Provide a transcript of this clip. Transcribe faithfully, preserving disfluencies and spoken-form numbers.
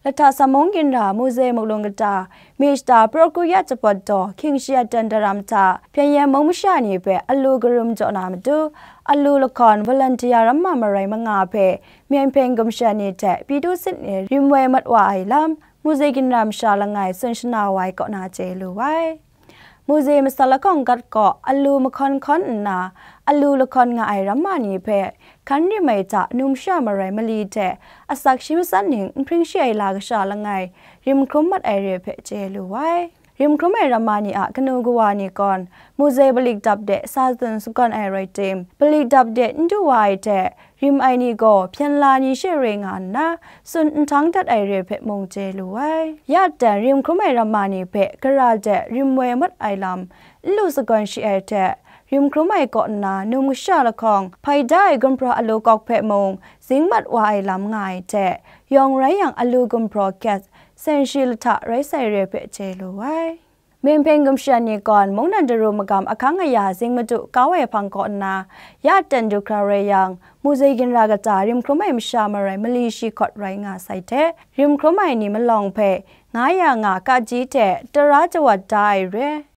Lahta Samung ginra Muzei Muklung kata, Mishta Prokuya Chapot daw hkying shi aten daram hta Pyengyen mung masha ni hpe alu karum jaw na matu, alu lahkawn volunteer ramma marai manga hpe Myen Hpeng Gumshan ni hte Pitu Sit ni rim woi mat wa ai lam, Muzei ginra masha langai tsun shana wa ai kaw na chye lu ai. Muzei masat lahkawng gat kaw alu mahkawn hkawn nna, alu lahkawn nga ai ramma ni hpe hkan rim ai hta numsha marai mali hte asak shi matsat ning n hpring shi ai la kasha langai rim hkrum mat ai re hpe chye lu ai. Rim hkrum ai ramma ni a kanu kawa ni gawn, Muzei palik dap de sa tsun sagawn ai rai tim, palik dap de n du wa ai hte, rim ai ni gaw hpyen la ni she re nga nna, tsun nhtang dat ai re hpe mung chye lu ai. Ya ten rim hkrum ai ramma ni hpe gara de rim woi mat ai lam n lu sagawn shi ai hte, rim hkrum ai kaw nna num kasha lahkawng hpai da ai gumhpraw alu kawk hpe mung zing mat wa ai lam nga ai hte, yawng rai yang alu gumhpraw gas sen shi lahta rai sai re hpe chye lu ai. Myen Hpeng Gumshan ni gawn mungdan daru magam ahkang aya zing madu kau ai hpang kaw nna, ya ten du hkra rai yang, Muzei ginra kata rim hkrum ai masha marai mali shi hkawt rai nga sai hte, rim hkrum ai ni malawng hpe nga ya nga kaji hte tara jawat da ai re.